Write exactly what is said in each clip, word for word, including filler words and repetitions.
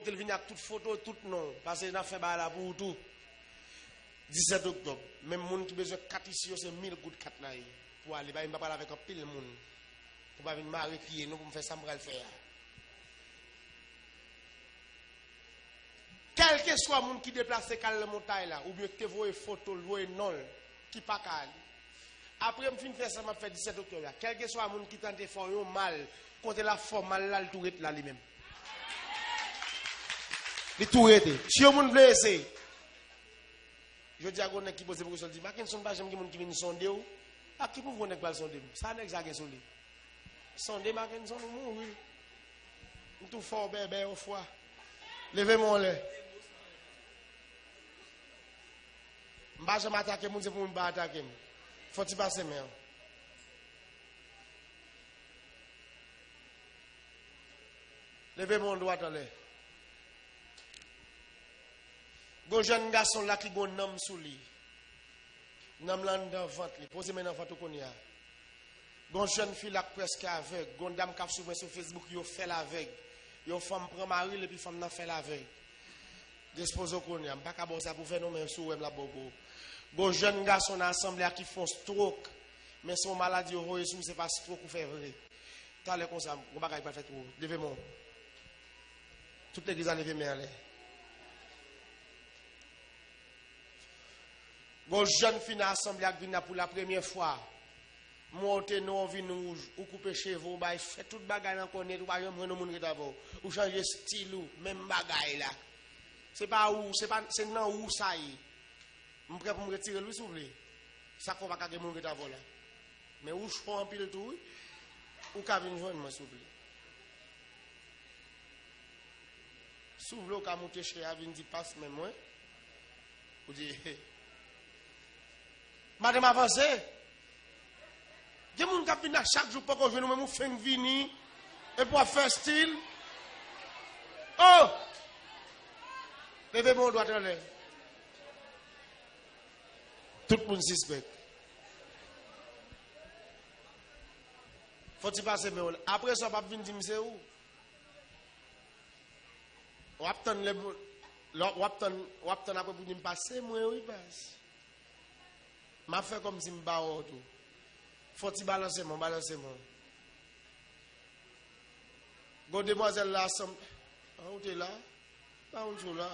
Te l vini ak tout foto, tout non. Paske n ap fè bagay la pou ou tou. Disèt oktòb. Menm moun ki bezwen kat isi yo, se mil goud kat la ye. Pou ale, bagay m pa pale avèk anpil moun. Pou pa vin mare pye nou pou m fè sa m pral fè a. Kèlkeswa moun ki deplase k al nan montay la, oubyen ki te voye foto l, voye non l, ki pa ka ale. Apre m fin fè sa m ap fè disèt oktòb la, kèlkeswa moun ki tante fè w yon mal, kote l ap fè w mal la, l tou ret la li menm. Li tou rete. Si yon moun vle eseye, jodi a gon nèg ki poze pou kesyon, l di, Mackenson, pa janm gen moun ki vin sonde w. Ak ki pouvwa nèg pral sonde m? Sa nèg sa gen sou li? Sonde Mackenson, ou mouri. M tou fè w bèbè yon fwa. Leve men w anlè. M pa janm atake moun, se pou moun pa atake m. Fò ti pase men an. Leve men w dwat anlè. Gon jèn gason la ki gon nanm sou li. Nanm lan anndan vant li. Poze men nan vant ou kounye a. Gon jèn fi la k prèske avèg. Gon dam k ap swiv mwen sou Facebook, yo fè l avèg. Yon fanm pran mari l epi fanm nan fè l avèg. Dispoze w kounye a. M pa ka ba w sa pou fè non, men si w wè m l ap ba w pou ou. Gon jèn gason nan asanble a ki fè yon stroke. Men se yon maladi yo voye sou m, se pa stroke ou fè vre. Talè konsa, gon bagay pral fèt pou ou. Leve men w. Tout legliz la leve men anlè. Gon jèn fi nan asanble a k vin la pou la premyè fwa. M wè w te nwa, w vin wouj, ou koupe cheve w, bay fè tout bagay nan kò nèt, ou pa janm jwenn yon moun ret avè w. Ou chanje estil ou, menm bagay la. Se pa ou, se pa, se nan ou sa ye. M prè pou m retire l wi, souple. Sa k fè w pa ka gen moun ret avè w la. Men wouj fò anpil tou wi. Ou ka vin jwenn mwen, souple. Si w vle, w ka moute chè a, vin di, "Pas men mwen." Ou di, "Madanm, avanse." Gen moun k ap vin la chak jou, poko jwenn ou menm, ou fenk vini, epi w ap fè estil. Oh! Leve men w dwat anlè. Tout moun sispèk. Fò ti pase men w. Apre sa, w p ap vin di m se ou. W ap tann lè, lè w ap tann, w ap tann apre pou di m pa se mwen wi baz. M ap fè kòmsi m pa wè w tou. Fò ti balanse men w, balanse men w. Gon demwazèl la sanm, an ou te la? Pa ou sou la.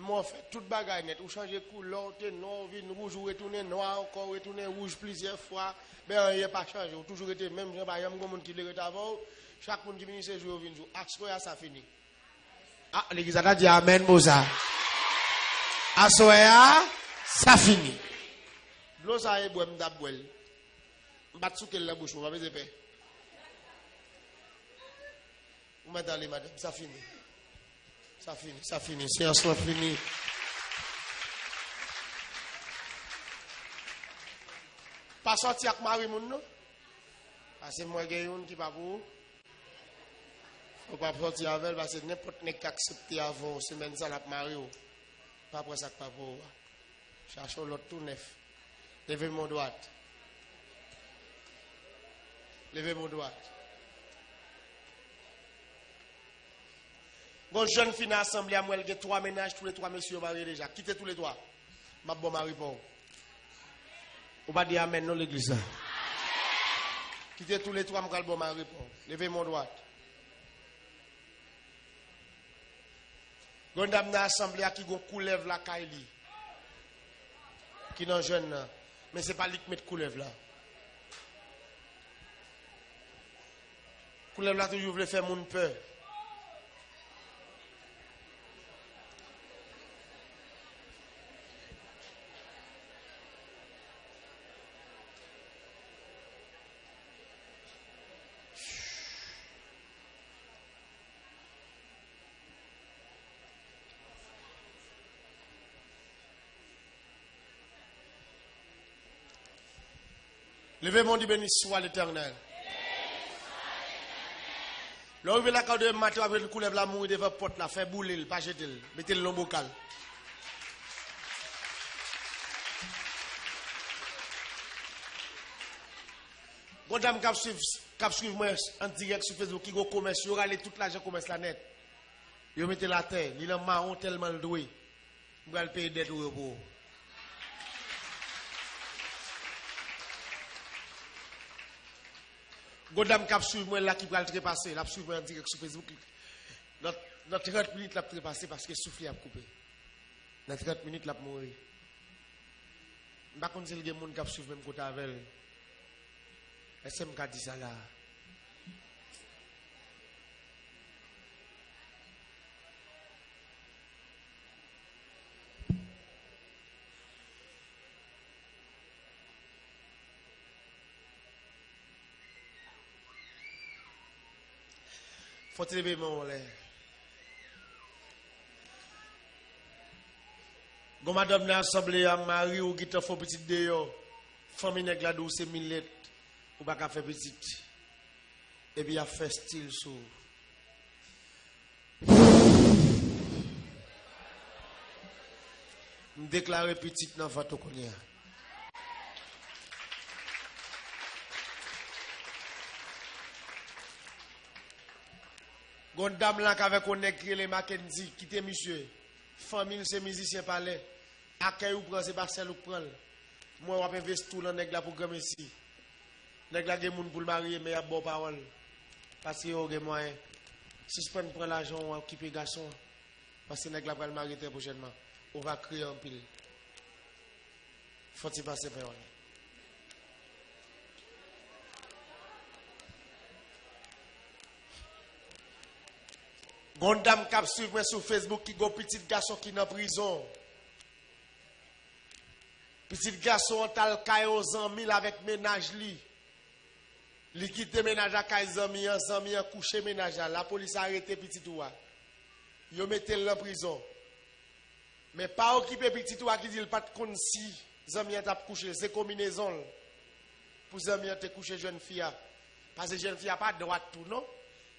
M wè w fè tout bagay nèt. Ou chanje koulè, w te nwa, w vin wouj, ou retounen nwa ankò, w retounen wouj plizyè fwa. Men anyen pa chanje. Ou toujou rete menm jan, pa janm gon moun ki vle ret avè w. Chak moun ki vini se jou yo vin jou. Aswè a sa fini. Ah, legliz la ta di amèn pou sa. Aswè a sa fini. Dlo sa e bwè m t ap bwè l. M pa t souke l nan bouch mwen, pa bezwen pè. Ou mèt ale, madanm, sa fini. Sa fini, sa fini, seyans lan fini. Pa sòti ak mari moun non. Paske mwen gen youn ki pa pou ou. Fò w pa sòti avè l, paske nenpòt nèg k aksepte avè w, semèn sa l ap mare w. Pa pran sa k pa pou ou a. Chache yon lòt tou nèf. Leve men w dwat. Leve men w dwat. Gon jèn fi nan asanble a, m wè l gen twa mennaj, toulètwa mesye yo marye deja. Kite toulètwa. M ap ba w mari pa w. Ou pa di amèn non legliz la. Kite toulètwa, m pral ba w mari pa w. Leve men w dwat. Gon dam nan asanble a ki gon koulèv lakay li. Ki nan jèn nan. Men se pa li k met koulèv la. Koulèv la toujou vle fè moun pè. Leve men w, di, "Beni swa Letènèl." Lè w rive lakay w demen maten, w ap jwenn koulèv la mouri devan pòt la, fè boule l, pa jete l, mete l nan bokal. Gon dam k ap swiv, k ap swiv mwen an dirèk sou Facebook ki gon komès, yo rale tout lajan komès la nèt. Yo mete l atè, li nan mawon tèlman l dwe. M pral peye dèt ou yo pou ou. Gon dam k ap swiv mwen la ki pral trepase, l ap swiv mwen an dirèk sou Facebook. Nan, nan trant minit, l ap trepase paske souf li ap koupe. Nan trant minit, l ap mouri. M pa konn si l gen moun k ap swiv menm kote avè l. Èske m ka di sa la a? Fò w ti leve men w anlè. Gon madanm nan asanble a, mari w gentan fè w pitit deyò. Fanmi nèg la di w se milèt, ou pa ka fè pitit. Epi y ap fè stil sou ou. M deklare pitit nan vant ou kounye a. Gon dam la k avèk yon nèg ki rele Mackendy, kite misye. Fanmi l se mizisyen palè. Akèy ou pran, se pa sèl ou k pran l. M wè w ap envesti w nan nèg la pou granmesi. Nèg la gen moun pou l marye, men y ap ba w pawòl. Paske yo gen mwayen. Sispann pran lajan w okipe gason an. Paske nèg la pral marye trè pwochènman. Ou va kriye anpil. Fò ti pase fè yon. Gon dam k ap swiv mwen sou Facebook ki gon pitit gason ki nan prizon. Pitit gason an t al kay yon zanmi l avèk mennaj li. Li kite mennaj la kay zanmi an, zanmi an kouche mennaj la. Lapolis arete pitit ou a. Yo mete l nan prizon. Men pa okipe pitit ou a ki di l pa t konn si zanmi an t ap kouche l. Se konbinezon l pou zanmi an te kouche jèn fi a. Paske jèn fi a pa dwat tou non,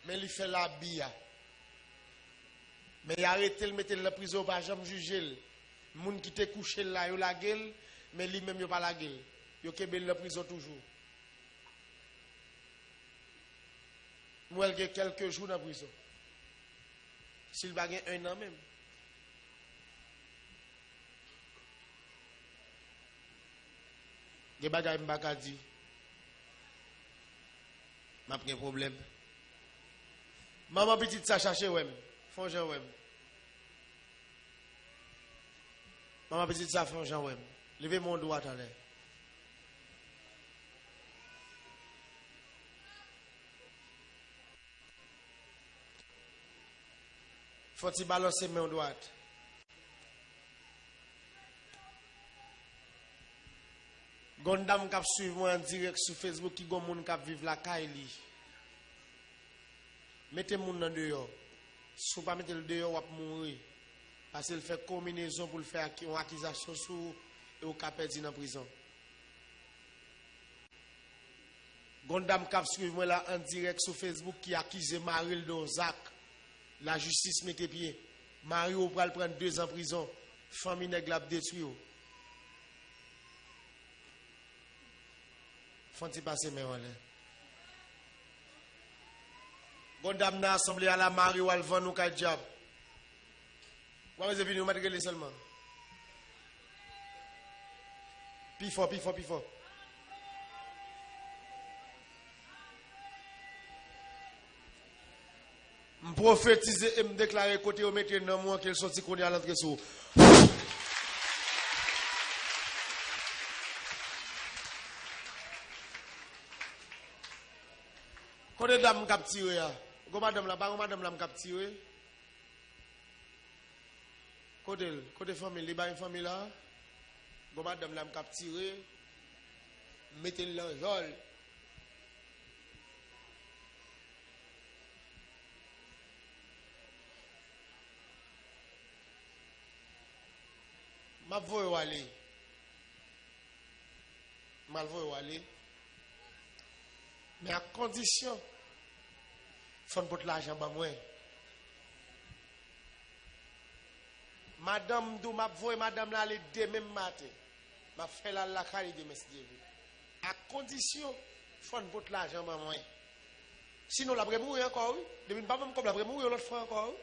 men li fè labi a. Men y arete l, mete l nan prizon, yo pa janm jije l. Moun ki te kouche l la, yo lage l, men li menm yo pa lage l. Yo kenbe l nan prizon toujou. M wè l gen kèlke jou nan prizon. Si l pa gen en an menm. Gen bagay m pa ka di. M ap gen pwoblèm. Manman pitit sa chache wè m. Fè yon jan wè m. Manman pitit sa fè yon jan wè m. Leve men w dwat anlè. Fò ti balanse men w dwat. Gon dam k ap swiv mwen an dirèk sou Facebook ki gon moun k ap viv lakay li. Mete moun nan deyò. Si w pa mete l deyò, w ap mouri. Paske l fè konbinezon pou l fè aki-, yon akizasyon sou ou e w ka pèdi nan prizon. Gon dam k ap swiv mwen la an dirèk sou Facebook ki akize mari l de yon zak. Lajistis mete pye. Mari w pral pran de zan prizon. Fanmi nèg la ap detwi w. Fò ti pase men w anlè. Gon dam nan asanble a la, mari w al vann ou kay dyab. Ou pa bezwen vini, ou mèt rele sèlman. Pi fò, pi fò, pi fò. M pwofetize e m deklare kote yo mete nanm ou an, ke l soti kounye a, l antre sou ou. Kote dam k ap tire a? Gon madanm la, pa gon madanm la m k ap tire. Kote l? Kote fanmi l? Li bay fanmi la? Gon madanm la m k ap tire, m mete l nan jòl. M ap voye w ale. M al voye w ale. Men ak kondisyon, fò n pot lajan ban mwen. Madanm m di w m ap voye madanm la ale demen maten. M ap fè l al lakay li demen si Dye vle. Ak kondisyon, Fò n pot lajan ban mwen. Sinon, l ap remouri ankò, wi. Depi m pa ban m kòb, l ap remouri yon lòt fwa ankò, wi.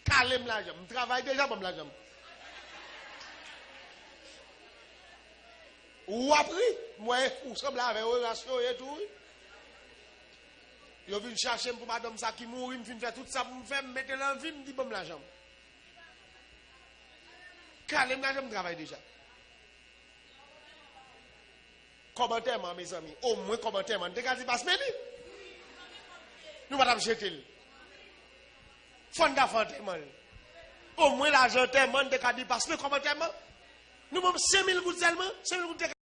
Kale m lajan m. M travay deja, ban m lajan m. Ou ap ri. M wè ou sanble avè yo, rasyo ye tou, wi. Yo vin chache m pou madanm sa ki mouri, m fin fè tout sa pou m fè, m mete l an vi, m di ban m lajan m. Kale m lajan m, m travay deja. Kòb antèman, mezanmi. Omwen kòb antèman, n te ka di pas men li. Nou pa t ap jete l. Fò n ta fè antèman l. Omwen lajan antèman, n te ka di pas men kòb antèman. Nou ban m senk mil goud sèlman, senk mil goud te